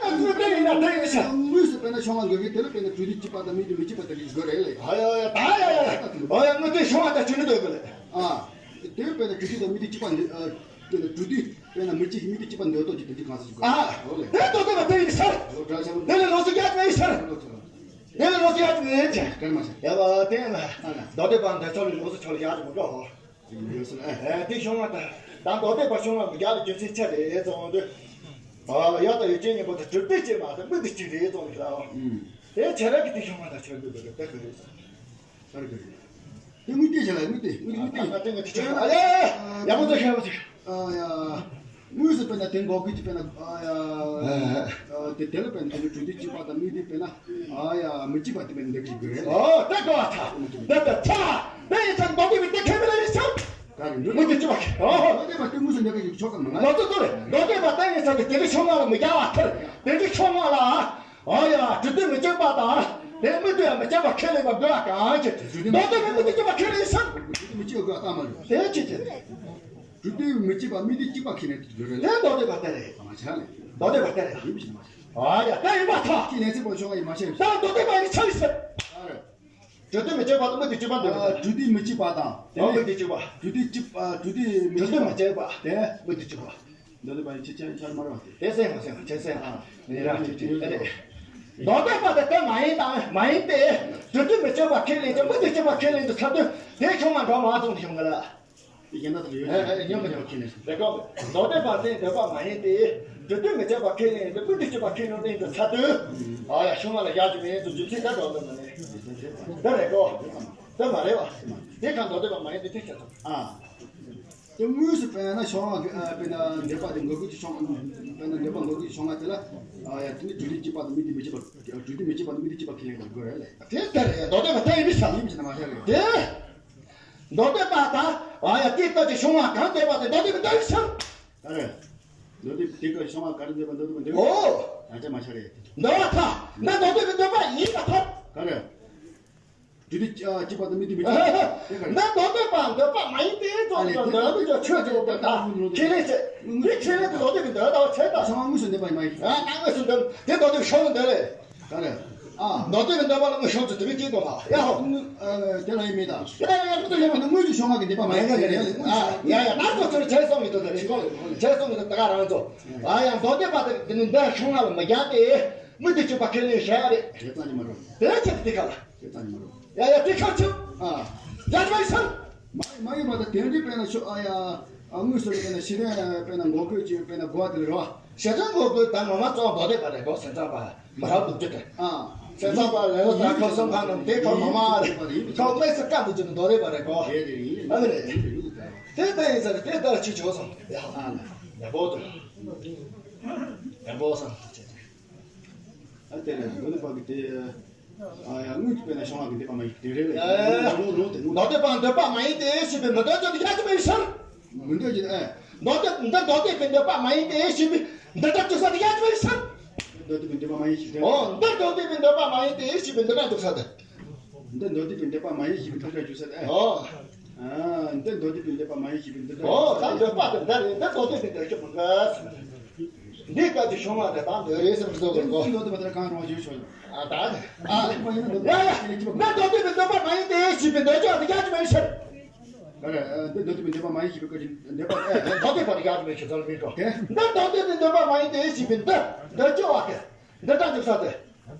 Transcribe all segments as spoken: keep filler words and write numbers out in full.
ཨ་ཙི་དེ་ཡིན་ན་དེ་ཡིན་ཤག་དངོས་སུ་དཔེར་ན་ཤོང་བ་འགོད་མཁན་དེ་ལ་དཔེར་ན་གྲོས་བསྡུར་གཅིག་པ་དང་མི་དེ་མི་གཅིག་པ་དེ་རིགས་དགོས་རེད་ལེ། ཨ་ཡ་ཡ་ད་ཡ་ཡ་ཡ། ཨ་ཡ་དངོས་དེ་ཤོང་བ་དང་གྲོས་བསྡུར་དགོས་ལེ། ཨ་དེ་དཔེར་ན་གྲོས་བསྡུར་དང་མི་དེ་གཅིག་པ་འདི་ཨ་དེ་ལ་གྲོས་བསྡུར་དཔེར་ན་མི་གཅིག་མི་དེ་གཅིག་པ་འདོད་དོ་གཅིག་དེ་གཅིག་གང་ས་ཞིག་དགོས། ཨ་ལེ། དེ་དོ་དེ་ལ་དེ་ཡིན་ཤག་ལོ་དྲ་ཤ་ལོ། དེ་ལ་ལོ་སུ་རྒྱག་ནས་ཤག་ལོ་ལོ་ལོ། དེ་ལ་ལོ་སུ་རྒྱག་ནས་ཤག་གར་མ་ཤག་ཡ་བ་དེ་ལ་ཨ་ལ། དོ་དེ་པ་འདི་ཚོ་ལ་ལོ་སུ་ཆོ་ལ་ཡག་ཏུ་མི་འགྲོ་ཧོ། ཡོད་སོང་ཨ། ཨེ་དེ་ཤོང་བ་དང་ད་མདོ་སྡེ་པ་ཤོང་བ་མི་རྒྱག་ལ་རྒྱུ་མཚན་ཆ་དེ་ཨེ་ཙམ་འོང་དུས། ཨ་ཡག་དང་ཡོད་ཅན་གཉིས་པོ་དེ་གྲུབ་དེ་བྱེད་མ་ཐུབ་མི་དེ་གཅིག་རེད་ཙམ་རེད་ཨ། ཨུམ། དེ་བྱས་ར་གི་དེ་ཤོང་བ་དང་ཆ་རྒྱུ་དེ་དེ་ག་རེད་ཟེར། ག་རེ་ག་རེད། དེ་དངུལ་སྟེར་བྱས་ལ་དངུལ་སྟེར་དངུལ་དངུལ་སྟེར། ཨ་ཨ་དེ་ང་དེ་ཆ་ཨ་ཡ་ཡ་ཡག་པོ་ཚོ་ཤེས་པ་ཞིག་ཨ་ཡ། དངོས་སུ་དཔེར་ན་དེ་འགོག་གི་ཅིག་དཔེར་ན་ཨ་ཡ། ཨ་དེ་དེ་ལ་དཔེར་ན་དེ་གྲོས་བསྡུར་གཅིག་པ་དང་མི་དེ་དཔེར་ན་ཨ་ཡ་མི་གཅིག་པ་དེ་དཔེར་ན་འདེགས་ཀྱི་དགོས་རེད། ཨོ་དེ་གོ་བ་ཐ། དེ་དེ་ཐ། དེ་ཡིན་ཙང་མདོ་སྡེ་པའི་དེ་ཁས་མི་ལ་ཡིན་ཙང་། ག་རེ་འདུག་མི་དེ་གཅིག་པ་ཁས། ཨོ། མདོ་སྡེ་པ་དེ་དངོས་སུ་འདེགས་ཀྱི་ཆོག་གམ་ང་། ལོ་ཚོད་ཚོད་རེད། མདོ་སྡེ་པ་དེ་ཡིན་ཙང་དེ་དེ་ཤོང་བ་ལ་མི་རྒྱག་པ་ཐར། དེ་དེ་ཤོང་བ་ལ། ཨ་ཡ་གྲོས་བསྡུར་མི་བྱེད་པ་དང་། དེ་མི་དེ་ཡང་མི་བྱེད་པ་ཁས་ལེན་པ་དགོས་པ་གང་ཅི། མདོ་སྡེ་པའི་མི་དེ་གཅིག་པ་ཁས་ལེན་ཡིན་ཙང་། མི་གཅིག་པ་དགོས་པ་ལྟ་མ་རེད། དེ་ཅི་དེ་རེད། གྲོས་བསྡུར་མི་བྱེད་པ་མི་དེ་གཅིག་པ་ཁས་ལེན་དུ་འགྱུར་རེད། དེ་མདོ་སྡེ་པ་དེ་རེད། མ་ཆགས་ལེ། མདོ་སྡེ་པ་དེ་རེད། ཡིན་པ་ཞིག་མ་ཆགས། ཨ་ཡ་དེ་ཡིན་པ་ཐག་ཁས་ལེན་ཚེ་པོ་ཤོག་ཡིན་མ་ཆགས། ད་མདོ་སྡེ་པ་ཡིན་ཆགས་ཡིན་ཟེར། ཨ་རེད། གྲོས་བསྡུར་མི་བྱེད་པ་དང་མི་དེ་གཅིག་པ་འདོད་པ། གྲོས་བསྡུར་མི་བྱེད་པ་དང་། དེ་ནས་མི་དེ་གཅིག་པ། གྲོས་བསྡུར་གཅིག་པ་གྲོས་བསྡུར་མི་གྲོས་བསྡུར་མི་བྱེད་པ། དེ་མི་དེ་གཅིག་པ། འདོད་པ་ཡིན་ཆེ་ཆེ་ཆར་མ་རེད་པ་དེ། དེ་སེམས་ང་སེམས་ང་ཆེ་སེམས་ང་ཡིན་ར་ཆེ་ཆེ་ཨེ་རེད། མདོ་སྡེ་པ་དེ་དེ་མ་ཡིན་དང་མ་ཡིན་ཏེ། གྲོས་བསྡུར་མི་བྱེད་པ་ཁས་ལེན་ཏེ་མི་དེ་གཅིག་པ་ཁས་ལེན་དུ་ཚར་དུས་དེ་ཆུང་མ་འགྲོ་མ་བཙོང་དུ་ཤོང་གི་ལ། དེ་གཞན་དག་དང་ཡོད་ཨེ་ཨེ་ཉམས་པ་ཉམས་ཁས་ལེན་སོང་། རེད་གོ། མདོ་སྡེ་པ་དེ་འདོད་པ་མ་ཡིན་ཏེ། གྲོས་བསྡུར་མི་བྱེད་པ་ཁས་ལེན་ཏེ་མི་དེ་གཅིག་པ་ཁས་ལེན་ཏེ་ཡིན་དུ་ཚར་དུས། ཨ་ཡ་ཤུང་མ་ལ་ཡག་ཅིག་མེད་དུ་རྒྱུ་མཚན་ད་འགྲོ་འདོད་མ་ནི། འདི་རེད་གོ། འདི་མ་རེད་བ། དེ་གང་མདོ་སྡེ་པ་མ་ཡིན་ཏེ་དེ་ཁྱད་མཚར། ཨ། དེ་དངོས་སུ་དཔེར་ན་ཤོང་བ་དཔེར་ན་འདོད་པ་དེ་འགོག་གི་ཤོང་དཔེར་ན་འདོད་པ་འགོག་གི་ཤོང་བ་དེ་ལ་ཨ་ཡ་དེ་ནི་གྲོས་བསྡུར་གཅིག་པ་དང་མི་དེ་མི་གཅིག་པ་གྲོས་བསྡུར་མི་གཅིག་པ་དང་མི་དེ་གཅིག་པ་ཁས་ལེན་དགོས་རེད་ལེ། དེ་ལྟར་རེད། མདོ་སྡེ་པ་དེ་ཡིན་པའི་ས་ཡིན་པའི་ས་མ་ཤར་རེད། དེ་མདོ་སྡེ་པ་དང་ཨ་ཡ་དེ་ལྟར་གྱི་ཤོང་བ་གང་འདོད་པ་དེ་མདོ་སྡེ་པའི་འདོད་པའི་ས། ད་རེད། མདོ་སྡེ་དེ་ལྟར་ཤོང་བ་གང་འདོད་པ་མདོ་སྡེ་པའི་འདོད་པའི་ས། ཨོ། ད་ཆ་མ་ཤར་རེད། འདོད་པ་ཐ་ན་མདོ་སྡེ་པའི་འདོད་པ་ཡིན་པ་ཐ། ད་རེད། རྒྱུ་དེ་ཨ་གཅིག་པ་དང་མི་དེ་མི་གཅིག་པ་དེ་ག་རེད། ན་མདོ་སྡེ་པ་འདོད་པ་མ་ཡིན་ཏེ་ཙོགས་ཀྱི་འདོད་པ་ཆོས་ཀྱི་འདོད་པ་ཁས་ལེན་བྱེད། མི་ཁས་ལེན་དུ་མདོ་སྡེ་པའི་འདོད་པ་བྱེད་པ། ཚང་མ་དངོས་སུ་འདོད་པ་མ་ཡིན། ཨ་ན་དངོས་སུ་འདོད་དེ་མདོ་སྡེ་པའི་ཤོག་ལ་འདོད་རེད། ག་རེ། ཨ། མདོ་སྡེ་པའི་འདོད་པ་ལ་དངོས་ཤོག་ཚུལ་དེ་བས་སྐྱེས་དོ་ལ་ཡ་ཧོ། དེ་ལ་ཡིན་མེད་དང་། ཡ་ཡ་ཡ་ཁོ་ཚོ་ཡོད་པ་ནི་དངོས་ཀྱི་ཤོག་ངག་གི་འདོད་པ་མ་ཡིན་ཏེ། ཨ་ཡ་ཡ་ན་ཁོ་ཚོར་བྱས་སོང་གི་འདུག་ད་ཅི་གོ་བྱས་སོང་གི་འདུག་ད་ག་རང་ཚོ། ཨ་ཡ་མདོ་སྡེ་པ་དེ་ནི་འདི་ཤོག་ངག་ལ་མི་རྒྱག་སྟེ། མི་དེ་གཅིག་པ་ཁས་ལེན་བྱ་ཡ་རེད། དེ་ཙམ་གྱིས་མ་རུང་། དེ་ཆེད་དུ་དེ་ག་ལ། དེ་ཙམ་གྱིས་མ་རུང་། ཡ་ཡ་དེ་ཁ་ཆུ། ཨ། ཡ་ཆུ་ཡ་ཆུ། མ་མ་ཡིན་པ་དང་དེ་འདྲའི་དཔེར་ན་ཤོ་ཨ་ཡ། ཨ་དངོས་སུ་དཔེར་ན་ཤེས་ལྡན་དཔེར་ན་འགོག་རྒོལ་གྱི་དཔེར་ན་གོ་བ་དེ་ལ་རེད་བ། ཤེས་ལྡན་འགོག་རྒོལ་དང་ངོ་མ་གཙོ་བོ་མདོ་སྡེ་པ་རེད་གོ། སེམས་ཙམ་པ་མི་རབས་སྡུག་རྒྱུ་དེ། ཨ། སེམས་ཙམ་པ་ལས་ལོ་ཟླ་ཁོ་གསུམ་ཁ་ནང་དེ་ཁོ་ངོ་མ་རེད། ཁོ་དམིགས་སུ་བཀར་འདུག་རྒྱུ་ནི་མདོ་སྡེ་པ་རེད་གོ། དེ་རེད་ཡིན་ཨ་ནི་རེད། དེ་ལྟ་ཡིན་ཟེར་དེ་ལྟར་ཅི་བྱོས་སོང་། ཡ་ཧ་ཨ་ལ། ཡ་པོ་དེ། ཡ་པོ་སོང་། ཨ་དེ་ལ་མདོ་སྡེ་པ་གི་དེ། ཨ་ཡ་དངོས་ཀྱི་དཔེར་ན་ཤོང་བ་གི་འདོད་པ་མ་ཡིན་དེ་རེད་ལ། ཡ་ཡ་ཡ། ལོ་ལོ་དེ་ལོ། མདོ་སྡེ་པ་འདོད་པ་མ་ཡིན་ཏེ་ཞེས་པའི་མི་འདོད་ཅན་དེ་ཡ་ཅི་མ་ཡིན་ཟེར། མི་འདོད་ཅན་ཨེ། མདོ་སྡེ་འདི་མདོ་སྡེ་པའི་འདོད་པ་མ་ཡིན་ཏེ་ཞེས་པའི་འདི་ལྟར་དུ་ས་དེ་ཡ་ཅི་མ་ཡིན་ཟེར། མདོ་སྡེ་པའི་འདོད་པ་མ་ཡིན་ཞེས་པའི། ཨོ་འདི་མདོ་སྡེ་པའི་འདོད་པ་མ་ཡིན་ཏེ་ཞེས་པའི་འདི་ལྟར་དུ་ས་དེ། འདི་མདོ་སྡེ་པའི་འདོད་པ་མ་ཡིན་ཞེས་པའི་འདི་ལྟར་དུ་ས་དེ་ཨེ། ཨོ། ཨ་འདི་མདོ་སྡེ་པའི་འདོད་པ་མ་ཡིན་ཞེས་པའི་འདི་ལྟར། ཨོ་ད་འདོད་པ་དེ་འདི་རེད། འདི་མདོ་སྡེ་པའི་འདོད་ཆོག་མི་འགལ། འདི་སྐབས་ཀྱི་ཤོང་བ་དེ་དང་འདོད་རེད་ཟེར་བཟོ་དགོས་གོ། འདོད་དེ་མ་ཐར་གང་རུང་བ་བརྗོད་ཆོག་ཨ་ད། ཨ། ཡ་ཡ། ད་མདོ་སྡེ་པའི་འདོད་པ་མ་ཡིན་ཏེ་ཞེས་པའི་འདོད་ཆོག་དེ་ཡ་ཅི་མ་ཡིན་ཟེར། ད་རེ། འདི་མདོ་སྡེ་པའི་འདོད་པ་མ་ཡིན་ཞེས་པའི་སྐབས་ཀྱི་འདོད་པ་ཨེ། མདོ་སྡེ་པ་དེ་ཡ་ཅི་མ་ཡིན་ཞེས་ཟེར་མི་འགྲོ། དེ། འདི་མདོ་སྡེ་པའི་འདོད་པ་མ་ཡིན་ཏེ་ཞེས་པའི་འདི་འདོད་ཆོག་བ་དེ། འདི་ལྟར་འཇུག་ས་དེ།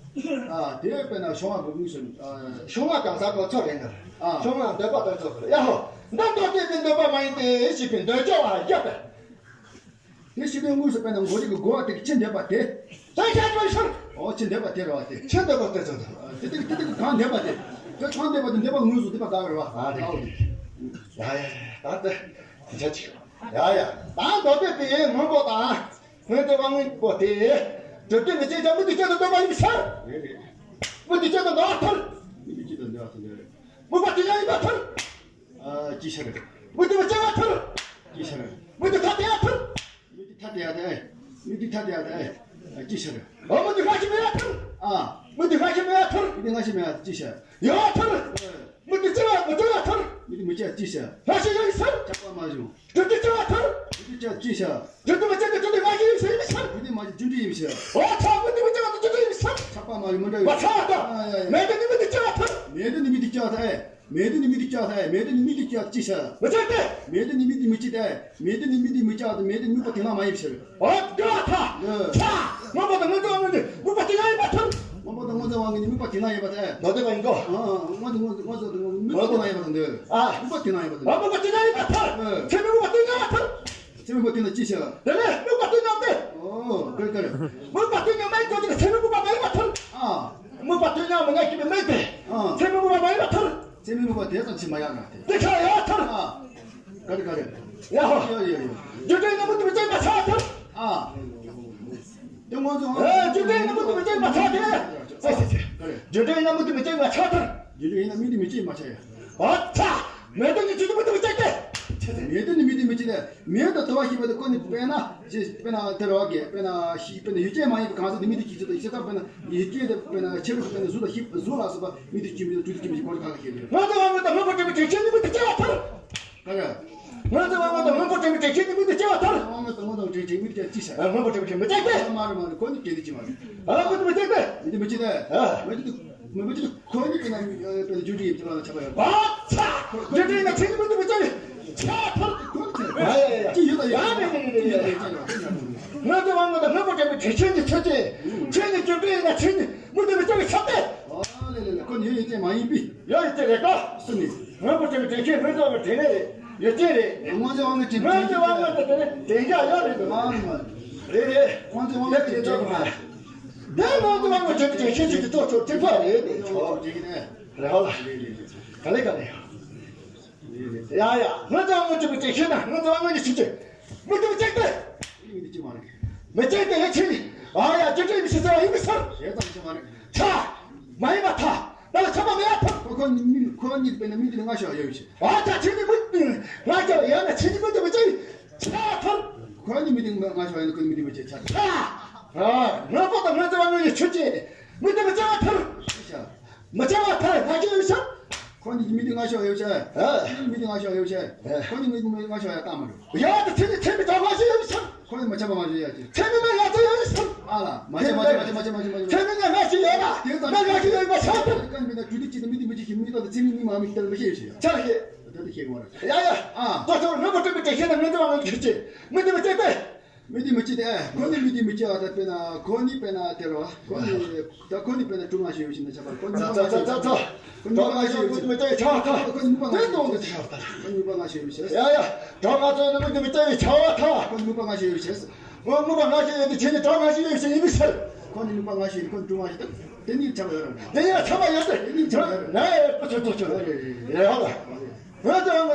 ཨ་དེ་དཔེར་ན་ཤོང་བ་གི་དངོས་སུ། ཨ། ཤོང་བ་གང་ཟག་གོ་ཚོ་རེད་ན། ཨ། ཤོང་བ་འདོད་པ་དང་ཚོ་རེད་ཡ་ཧོ། འདི་མདོ་སྡེ་པའི་འདོད་པ་མ་ཡིན་ཏེ་ཞེས་པའི་འདོད་ཆོག་བ་ཡོད་པས། དེ་ཤེས་ལྡན་དངོས་སུ་དཔེར་ན་འགོག་རིགས་ཀྱི་རྒོལ་བ་དེ་ཕྱི་འདོད་པ་དེ། ད་ཡ་ཅི་མ་ཡིན་ཟེར། ཨོ་ཕྱི་འདོད་པ་དེ་རེད་བ་དེ། ཕྱི་འདོད་པ་དེ་ཚོ་དང་། དེ་དེ་དེ་དེ་གང་འདོད་པ་དེ། དེ་གང་འདོད་པ་དེ་འདོད་པ་དངོས་སུ་འདོད་པ་ག་རེད་བ། ཨ་རེད། ཨོ་དེ། ཡ་ཡ་ཡ་ད་དེ་དེ་ཆ་ཅིག་ཡ་ཡ་ད་མདོ་སྡེ་པའི་སྔོན་པོ་དང་། སྔོན་དེ་བ་སྔོན་པོ་དེ། གྲུབ་དོན་མི་བྱེད་ཀྱང་མི་དེ་སྐྱོན་དུ་འདོད་པ་ཡིན་ཟེར། རེད་རེད། མི་དེ་སྐྱོན་དུ་འདོད་པ་ཐལ། མི་དེ་སྐྱོན་དུ་འདོད་པ་ཐལ་རེད། མི་པ་དེ་ཡང་ཡིན་པ་ཐལ། ཨ་ཅི་ཤེས་རེད། མི་དེ་མི་སྐྱོན་པ་ཐལ། ཅི་ཤེས་རེད། མི་དེ་ཐ་དད་ཡ་ཐལ། མི་དེ་ཐ་དད་ཡ་ཐལ། ཨེ། མི་དེ་ཐ་དད་ཡ་ཐལ། ཨེ། ཅི་ཤེས་རེད། ཨ་མི་དེ་ཁ་ཤས་མེད་ཡ་ཐལ། ཨ། མི་དེ་ཁ་ཤས་མེད་ཡ་ཐལ། མི་དེ་ཁ་ཤས་མེད་ཡ་ཅི་ཤེས། ཡོད་ཡ་ཐལ། ཨེ། མི་དེ་སྐྱོན་པ་མི་སྐྱོན་ཡ་ཐལ། མི་དེ་མི་སྐྱོན་ཅི་ཤེས། ཁ་ཤས་ཡོད་ཡིན་ཟེར། ཆགས་པ་མ་བྱུང་། གྲུབ་དོན་སྐྱོན་པ་ཐལ། ཅི་བྱ་ཅི་བྱ། རྒྱུ་དེ་མ་བྱས་ཏེ་རྒྱུ་དེ་མ་བྱས་ཡིན་ཟེར་ཡིན་ཟེར། རྒྱུ་དེ་མ་བྱས་རྒྱུ་འབྲས་ཡིན་ཟེར། འོ་ཆགས་རྒྱུ་དེ་མ་བྱས་ཏེ་རྒྱུ་འབྲས་ཡིན་ཟེར། ཆགས་པ་མ་ཡིན་མི་འདྲ་ཡིན། མ་ཆགས་ད། ཨ་ཡ་ཡ། མེད་དེ་ནི་མི་དེ་སྐྱེ་བ་ཐར། མེད་དེ་ནི་མི་དེ་སྐྱེ་བ་ཐར། མེད་དེ་ནི་མི་དེ་སྐྱེ་བ་ཐར། མེད་དེ་ནི་མི་དེ་སྐྱེ་བ་ཅི་བྱ། མི་བྱས་ཏེ། མེད་དེ་ནི་མི་དེ་མི་སྐྱེ་ཐར། མེད་དེ་ནི་མི་དེ་མི་སྐྱེ་བ་ཐར། མེད་དེ་ནི་མི་པ་དེ་ན་མ་ཡིན་ཟེར། འོ་སྐྱེ་བ་ཐར། ཨ། ཆགས། སྔོན་པོ་དང་སྔོན་འཇུག་སྔོན་འདི་མིག་པ་དེ་ན་ཡིན་པ་ཐར། སྔོན་པོ་དང་སྔོན་འཇུག་སྔོན་འདི་མིག་པ་དེ་ན་ཡིན་པ་ཐར། ད་དེ་བ་ཡིན་གོ། ཨ། སྔོན་འཇུག་སྔོན་འཇུག་སྔོན་འཇུག་མིག་པ་དེ་ན་ཡིན་པ་ཐར་འདི། ཨ། མིག་པ་དེ་ན་ཡིན་པ་ཐར། ཨ། མིག་པ་དེ་ན་ཡིན་པ་ཐར། ཨ། ཚད་མའི་མིག་པ་དེ་ན་ཡིན་པ་ཐར། ཚད་མའི་མིག་པ་དེ་ན་ཅི་བྱ། དེ་ནས་མིག་པ་དེ་ཉམས་ཏེ། ཨོ། ག་རེ་ག་རེ། མིག་པ་དེ་ཉམས་ནས་ཁྱོད་ཀྱིས་ཚད་མའི་མིག་པ་མ་ཡིན་པ་ཐར། ཨ། མིག་པ་དེ་ཉམས་ནས་ཁྱོད་ཀྱིས་མིག་དེ། ཨ། ཚད་མའི་མིག་པ་མ་ཡིན་པ་ཐར། ཚད་མའི་མིག་པ་དེ་ཙམ་ཞིག་མ་ཡལ་ན་དེ། དེ་ཆ་ཡལ་ཐར། ཨ། ག་རེ་ག་རེ། ཡ་ཧོ། ཡ་ཡ་ཡ། རྒྱུ་འབྲས་རྣམས་མིག་ཏུ་མི་བྱེད་པ་ཆགས་ཐར། ཨ། དེ་སྔོན་འཇུག་སྔོན། ཨ། རྒྱུ་འབྲས་རྣམས་མིག་ཏུ་མི་བྱེད་པ་ཆགས་ཐར། ཨ། ཨ། ག་རེ། རྒྱུ་འབྲས་རྣམས་མིག་ཏུ་མི་བྱེད་པ་ཆགས་ཐར། རྒྱུ་འབྲས་རྣམས་མིག་ཏུ་མི་བྱེད་པ་ཆགས་ཡ། ཨ་ཚ། མེད་དོ་ནི་ཆོས་ཅན་མིག་ཏུ་མི་བྱེད་ཀྱི། མེད་དོ་ནི་མིག་ཏུ་མི་བྱེད་ནས། མེད་དོ་དོ་བ་ཤེས་པ་དེ་ཁོ་ནི་དཔེར་ན། ཅེས་དཔེར་ན་དེ་ར་བ་གི་དཔེར་ན་ཤི་དཔེར་ན་ཡུལ་ཅན་མ་ཡིན་པའི་གང་ཟག་དེ་མིག་ཏུ་སྐྱེ་ཚུལ་དང་ཤེས་སྟངས་དཔེར་ན་ཡུལ་ཅན་དེ་དཔེར་ན་ཆེ་རུ་དཔེར་ན་གཟུགས་དང་ཤེས་གཟུགས་ལ་སོགས་པ་མིག་ཏུ་སྐྱེ་མི་དང་དྲུད་དུ་སྐྱེ་མི་ཞིག་གོ་རིམ་ཁག་ཁག་ཤེས་དགོས། ང་ཚོ་བ་མོ་དང་སྔོན་པོ་དྲན་པའི་དྲན་ཤེས་ནི་མིག་ཏུ་སྐྱེ་བ་ཐར། ག་རེ། ང་ཚོ་བ་མོ་དང་སྔོན་པོ་དྲན་པའི་དྲན་ཤེས་ནི་མིག་ཏུ་སྐྱེ་བ་ཐར། བ་མོ་དང་སྔོན་པོ་དྲན་ཤེས་མིག་ཏུ་སྐྱེ་ཅི་ཟེར། སྔོན་པོ་དྲན་པའི་དྲན་ཤེས་མི་སྐྱེ་གི། མ་རེད་མ་རེད། ཁོ་ནི་སྐྱེ་གི་ཅི་མ་རེད། ཨ་ཁོ་ནི་མི་སྐྱེ་གི། མིག་ཏུ་མི་སྐྱེ་གི། ཨ། མིག་ཏུ། མི་མི་ཅི་ཁོ་ནི་ཀྱི་ནང་དཔེ་རྒྱུ་འབྲས་ཡིན་ཚུལ་ལ་ཆགས་པ་ཡོད། བ་ཚ། རྒྱུ་འབྲས་ན་ཆོས་ཅན་མིག་ཏུ་མི་བྱེད་པའི་ཆགས་ཐར། ཁོ་ནི་ཆགས། ཡ་ཡ་ཡ། ཅི་ཡོད་ད་ཡོད། ཡ་ཡ་ཡ་ཡ་ཡ། ང་ཚོ་བ་མོ་དང་སྔོན་པོ་དྲན་པའི་དྲན་ཤེས་ནི་ཆོས་ཅན། ཆོས་ནི་རྒྱུ་འབྲས་ཡིན་ན་ཆོས་ནི་མིག་ཏུ་མི་བྱེད་པའི་ཆགས་ཏེ། ཨ་ལེ་ལེ་ལེ། ཁོ་ནི་ཡོད་ཡོད་ཅན་མ་ཡིན་པས། ཡོད་ཡོད་ཅན་རེད་ཀ། སུ་ནི། སྔོན་པོ་དྲན་པའི་དྲན་ཤེས་སྔོན་ཚོ་བའི་དྲན་ནས་རེད། ཡོད་ཅན་རེད། ང་ཚོ་བ་མོ་དྲན་ང་ཚོ་བ་མོ་དང་དྲན་ནས་དྲན་བཞག་ཡོད་རེད་འདུག། མ་རེད་མ་རེད། རེད་རེད། ང་ཚོ་བ་མོ་དྲན་ཤེས་མ་རེད། ད་ང་ཚོ་བ་མོ་དྲན་པའི་དྲན་ཤེས་ཅིག་གི་ཐོག་ཚོ་ཐིག་པ་རེད་དེ་ཆོག་རེད་ཧ་ལ། ག་ལེ་ག་ལེ། ཡ་ཡ། ང་ཚོ་བ་མོ་དྲན་པའི་དྲན་ཤེས་ན་ང་ཚོ་བ་མོ་ནི་ཆུ་ཆུ། མིག་ཏུ་མི་བྱེད་ཀྱི། མི་བྱེད་ཀྱི་ཡ་ཆི་ནི། ཨ་ཡ་རྒྱུ་འབྲས་མི་ཤེས་ཟེར་བ་ཡིན་མི་ཤེས། ཆགས། མ་ཡིན་པ་ཐ། ད་ལ་ཆགས་པ་མེད་ཡ་ཐ། ཁོ་ཁོ་གཉིས་ཁོ་གཉིས་དཔེར་ན་མིག་ཏུ་ང་ཤོར་ཡོད་ཤེས། ཨ་ད་ཆི་ནི་མིག་ཏུ་ང་ཤོར་ཡོད་ན་ཆི་ནི་མིག་ཏུ་མི་བྱེད། ཆགས་ཐར། ཁོ་གཉིས་མིག་ཏུ་ང་ཤོར་ཡོད་ན་ཁོ་གཉིས་མིག་ཏུ་མི་བྱེད་ཆགས། ཆགས། ཨ། ང་པོ་དང་ང་ཚོ་བ་ང་ཡི་ཆུ་ཆེ། མི་དེ་མི་བྱ་བ་ཐར། མི་བྱ་བ་ཐར་ང་ཆོས་ཡོད་ཤག་ཁོ་གཉིས་མི་དེ་ང་ཤོར་ཡོད་ཤག་ཨ། མི་དེ་ང་ཤོར་ཡོད་ཤག་ཨ། ཁོ་གཉིས་མི་དེ་ང་ཤོར་ཡ་ཏག་མ་རེད། ཡ་ད་ཚེ་ནི་ཚེ་མི་ད་ང་ཤོར་ཡོད་ཤག་ཁོ་གཉིས་མ་ཆ་མ་ང་ཤོར་ཡ་ཅི། ཚེ་མི་ན་ང་ཚོ་ཡོད་ཤག་ཨ་ལ་མ་ཆ་མ་ཆ་མ་ཆ་མ་ཆ་མ་ཆ་མ་ཆ། ཚེ་མི་ན་ང་ཤོར་ཡོད་ལ། དེ་ད་ང་ང་ཤོར་ཡོད་མ་ཤག་ཁོ་གཉིས་མི་ད་དུས་དུས་ཅི་ད་མི་དེ་མི་ཅི་ཞིག་མི་ད་ད་ཚེ་མི་མི་མ་མི་ད་མི་ཤེས་ཡོད་ཤག་ཆ་ལ་ཤེས། ད་ད་ཤེས་གོ་ར། ཡ་ཡ། ཨ། ད་ཚོ་ང་མ་སྤྲོད་པའི་དེ་ཤེས་ན་ང་ཚོ་བ་ང་ཆུ་ཆེ། མི་དེ་མི་ཆེ་ཏེ། མི་དེ་མི་ཅི་དེ། ཁོ་ནི་མི་དེ་མི་ཅི་བ་དེ་དཔེར་ན་ཁོ་ནི་དཔེར་ན་དེ་རོ། ཁོ་ནི་ད་ཁོ་ནི་དཔེར་ན་དྲུག་ལྔ་ཞིག་ཡོད་ཕྱིན་ན་ཆ་པ་ཁོ་ནི་ད་ད་ད་ད་ད། ཁོ་ནི་ད་ང་ཞིག་ཡོད་ཕྱིན། མི་ཅི་ཆ་ད། ཁོ་ནི་མི་པ་ང་ཞིག་ཡོད་ཕྱིན། ཡ་ཡ། ད་ང་ཚོ་ནི་མི་དེ་མི་ཅི་ཆ་ད། ཁོ་ནི་མི་པ་ང་ཞིག་ཡོད་ཕྱིན། ཁོ་ནི་མི་པ་ང་ཞིག་ཡོད་དེ་ཁྱེད་ནི་ད་ང་ཞིག་ཡོད་ཕྱིན་ཡིན་མི་ཤར། ཁོ་ནི་མི་པ་ང་ཞིག་ཁོ་ནི་དྲུག་ལྔ་ཞིག་ད། དེ་ནི་ཆ་པ་ཡོད་ར། དེ་ནི་ཆ་པ་ཡོད་ར། དེ་ནི་ཆ་པ་ཡོད་ར། ན་ཡ་པ་ཆོ་ཆོ་ཆོ། ཡ་ཡ། ང་ཚོ།